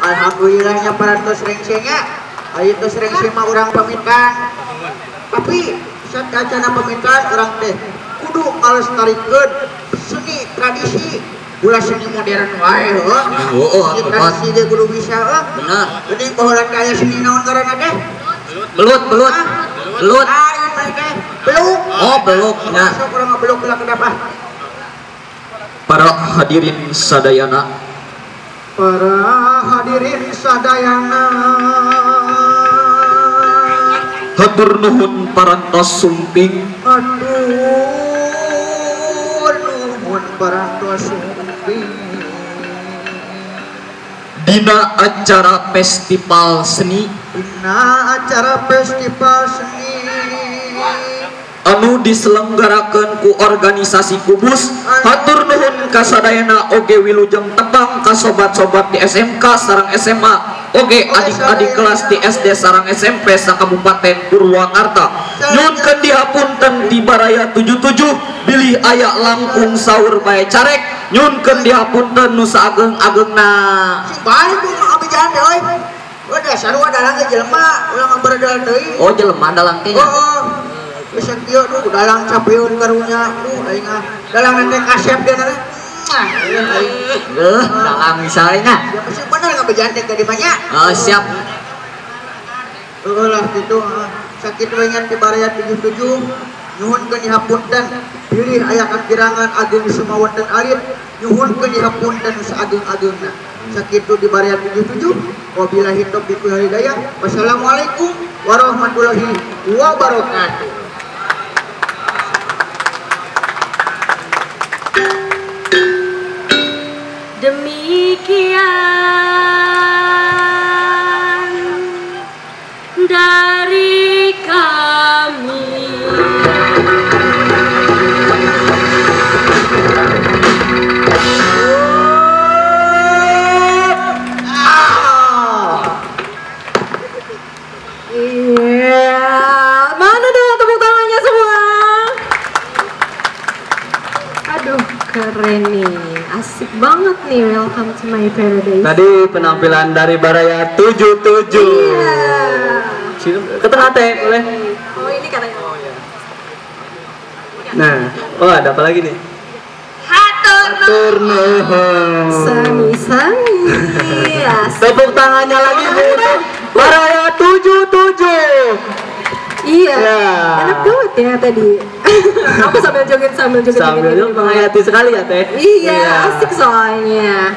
Alhamdulillahnya parantos rengsenya. Ayo tos rengse mah urang pamitan. Tapi sateuacanna pamitan urang teh kudu ngalestarikeun seni tradisi. Ulah seni modern wae heuh. Heeh, seni tradisi ge kudu bisa heuh. Bener. Geuning baheula teh aya seni naon ngaranna teh? Belut, belut. Belut. Beluk. Oh, beluk nya. Sok urang ngabeluk heula kedap ah. Para hadirin sadayana. Para hadirin sadayana. Hatur nuhun parantos sumping. Hatur nuhun parantos sumping. Dina acara festival seni. Dina acara festival seni. Anu diselenggarakeun ku organisasi Kubus. Hatur nuhun ka sadayana oge wilujeng tepang ka sobat-sobat di SMK sareng SMA oge adik-adik kelas di SD sareng SMP sakabupaten Purwakarta. Nyunkeun dihapunten di Baraya 77 bilih aya langkung saur bae carek. Nyunkeun dihapunten nu saageng-agengna. Sing balik ku ngabejan teh euy. Udah sarua dalang ge jelema ulah ngaberedel teuing. Oh jelema dalang teh. Heeh. Geus kieu duh dalang capeun karunya duh aing ah dalang teh kasep dia teh. Geuh dalang misalnya. Ya pasti bener ngabejan teh ka di mah nya. Oh siap. Heuh lah kitu sakitu we nya ti Baraya 77 nyuhunkeun dihapunten bilih aya kakirangan ageung sumawonten alit nyuhunkeun dihapunten saageng-agengna. Sakitu di Baraya 77 wabillahi taufiq wal hidayah. Wassalamualaikum warahmatullahi wabarakatuh. Demikian dari kami. Iya, mana dong tepuk tangannya semua? Aduh, keren nih. Asik banget nih, welcome to my paradise. Tadi penampilan dari Baraya 77. Iya. Ke tengah teh, boleh. Oh, ini katanya. Oh iya. Nah, oh ada apa lagi nih? Hatur nuhun. Sami-sami. Tepuk tangannya lagi untuk Baraya 77. Iya. Ya. Enak banget ya tadi. Aku sambil joget sambil joget menghayati sekali ya teh. Iya, asik soalnya.